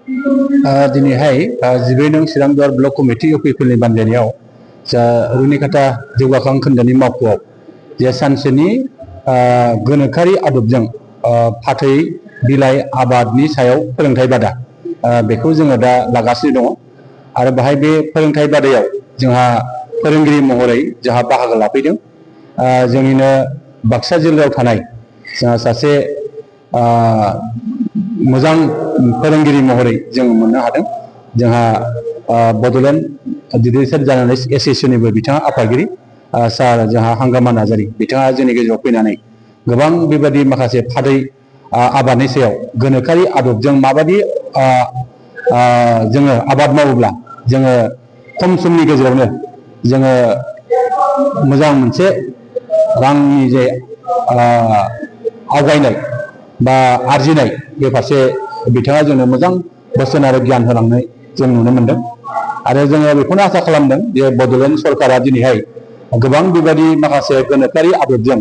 दिनैहाय 12 नं चिरांदुवार block committee इउपिपिएलनि बानजायनायाव जा रुनिकाटा जौगाखां खोन्दोनि मावख'आव जे सानसेनि गोनोखोआरि आदबजों फाथै बिलाइ आबादनि सायाव फोरोंथाय बादा बेखौ जोङो दा लागासिनो दङ आरो बेहाय बे फोरोंथाय बादायाव जोंहा फोरोंगिरि महरै जोंहा बाहागो लाफैदों जोंनिनो बाक्सा जिल्लायाव थानाय जोंहा सासे मोजां फोरोंगिरि महरै जों मोननो हादों जोंहा बड'लेण्ड डिजिटेल जार्नालिस्ट एसोसिएशननिबो बिथाङा आफादगिरि सार जोंहा हांगामा नार्जारी बिथाङा जोंनि गेजेराव फैनानै गोबां बेबायदि माखासे फाथै आबादनि सायाव गोनोखोआरि आदबजों माबायदि जोङो आबाद मावोब्ला जोङो खम समनि गेजेरावनो जोङो मोजां मोनसे रांनि जे आवगायनाय बा आरजिनाय बे फारसे बिथाङा जोंनो मोजां बोसोन आरो गियान होलांनाय जों नुनो मोनदों आरो जोङो बेखौनो आसा खालामदों जे बड'लेण्ड सरकारा दिनैहाय गोबां बेबायदि माखासे गोनोखोआरि आदबजों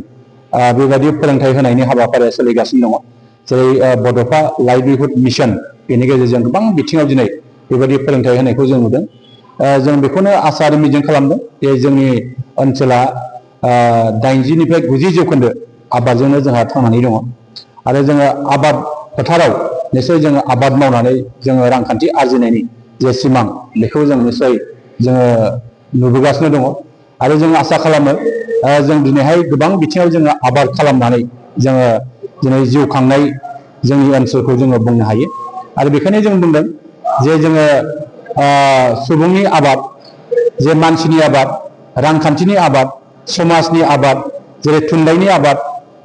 बेबायदि फोरोंथाय होनायनि हाबाफारिया सोलिगासिनो दङ जेरै बड'फा लाइभलिहुड मिशन बेनि गेजेरजों गोबां बिथिङाव दिनै बेबायदि फोरोंथाय होनायखौ जों नुदों जों बेखौनो आसा आरो मिजिं खालामदों जे जोंनि ओनसोला 80 निफ्राय 90 जौखोन्दो आबादजोंनो जोंहा थांनानै दङ आरो जोङो आबाद फोथाराव निश्चय जोङो आबाद मावनानै जोङो रांखान्थि आरजिनायनि जे सिमां बेखौ जों निश्चय जोङो नुबोगासिनो दङ आरो जों आसा खालामो जों दिनैहाय गोबां बिथिङाव जोङो आबाद खालामनानै जोङो दिनै जिउ खांनाय जोंनि ओनसोलखौ जोङो बुंनो हायो आरो बेखायनो जों बुंदों जे जोङो सुबुंनि आबाद जे मानसिनि आबाद रांखान्थिनि आबाद समाजनि आबाद जेरै थुनलाइनि आबाद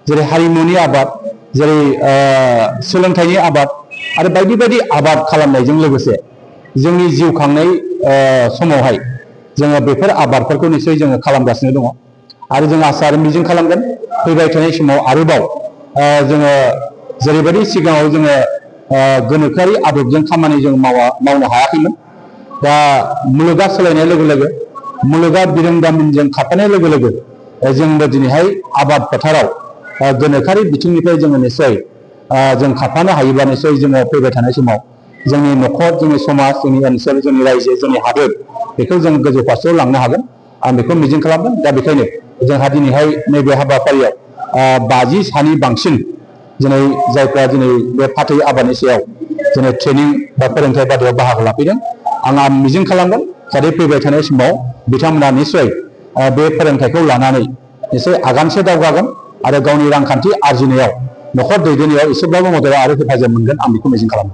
जेरै हारिमुनि आबाद जेरै सोलोंथाइनि आबाद आरो बायदि बायदि आबाद खालामनायजों लोगोसे जोंनि जिउ खांनाय समावहाय जोङो बेफोर आबादफोरखौ निश्चय जोङो खालामगासिनो दङ आरो जों आसा आरो मिजिं खालामगोन फैबाय थानाय समाव आरोबाव जोङो जेरैबायदि सिगाङाव जोङो गोनोखोआरि आदबजों खामानि जों मावनो हायाखैमोन दा मुलुगा सोलायनाय लोगो लोगो मुलुगा बिरोंदामिनजों खारफानाय लोगो लोगो जोंबो दिनैहाय आबाद फोथाराव गोनोखोआरि बिथिंनिफ्राय जोङो निश्चय जों खारफानो हायोब्ला निश्चय जोङो फैबाय थानाय समाव जोंनि न'खर जोंनि समाज जोंनि ओनसोल जोंनि रायजो जोंनि हादोर बेखौ जों गोजौ फारसेयाव लांनो हागोन आं बेखौ मिजिं खालामदों दा बेखायनो जोंहा दिनैहाय नैबे हाबाफारियाव 50 सानि बांसिन दिनै जायफ्रा दिनै बे फाथै आबादनि सायाव दिनै ट्रेनिं बा फोरोंथाय बादायाव बाहागो लाफैदों आं मिजिं खालामगोन जाहाथे फैबाय थानाय समाव बिथांमोना निश्चय बे फोरोंथायखौ लानानै निश्चय आगानसे दावगागोन आरो गावनि रांखान्थि आरजिनायाव न'खर दैदेननायाव एसेब्लाबो मदद आरो हेफाजाब मोनगोन आं बेखौ मिजिं खालामो।